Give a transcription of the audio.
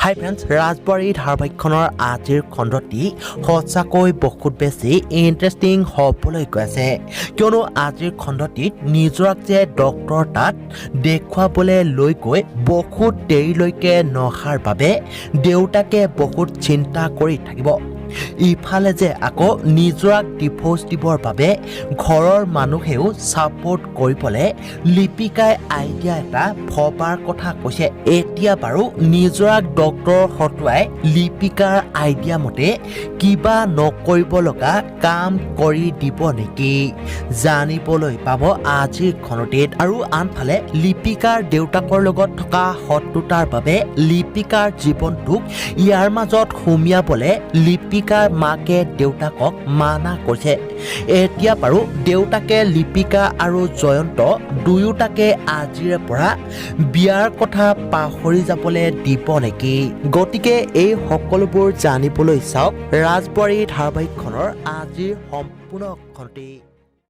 হাই friends, ৰাজবোৱাৰী ধাৰাবাহিকখনৰ আজিৰ খণ্ডটি সঁচাকৈ বহুত বেছি ইণ্টাৰেষ্টিং হ'বলৈ গৈ আছে। কিয়নো আজিৰ খণ্ডটিত নিজৰাক যে ডক্টৰ তাত দেখুৱাবলৈ লৈ গৈ বহুত দেৰিলৈকে নহাৰ বাবে দেউতাকে বহুত চিন্তা কৰি থাকিব। ইফালে যে আকৌ নিজৰাক ডিভ'ৰ্চ দিবৰ বাবে ঘৰৰ মানুহেও ছাপোৰ্ট কৰিবলৈ লিপিকাই আইডিয়া এটা ভবাৰ কথা কৈছে। এতিয়া বাৰু নিজৰাক ডক্টৰৰ হতুৱাই লিপিকাৰ আইডিয়া মতে কিবা নকৰিব লগা কাম কৰি দিব নেকি, জানিবলৈ পাব আজিৰ খণ্ডটিত। আৰু আনফালে লিপিকাৰ দেউতাকৰ লগত থকা শত্ৰুতাৰ বাবে লিপিকাৰ জীৱনটোক ইয়াৰ মাজত সুমিয়াবলৈ লিপিকাৰ মাকে দেউতাকক মানা কৰিছে। এতিয়া বাৰু দেউতাকে লিপিকা আৰু জয়ন্ত দুয়োটাকে আজিৰে পৰা বিয়াৰ কথা পাহৰি যাবলৈ দিব নেকি? গতিকে এই সকলোবোৰ জানিবলৈ চাওক ৰাজবোৱাৰী ধাৰাবাহিকখনৰ আজিৰ সম্পূৰ্ণ খণ্ডটি।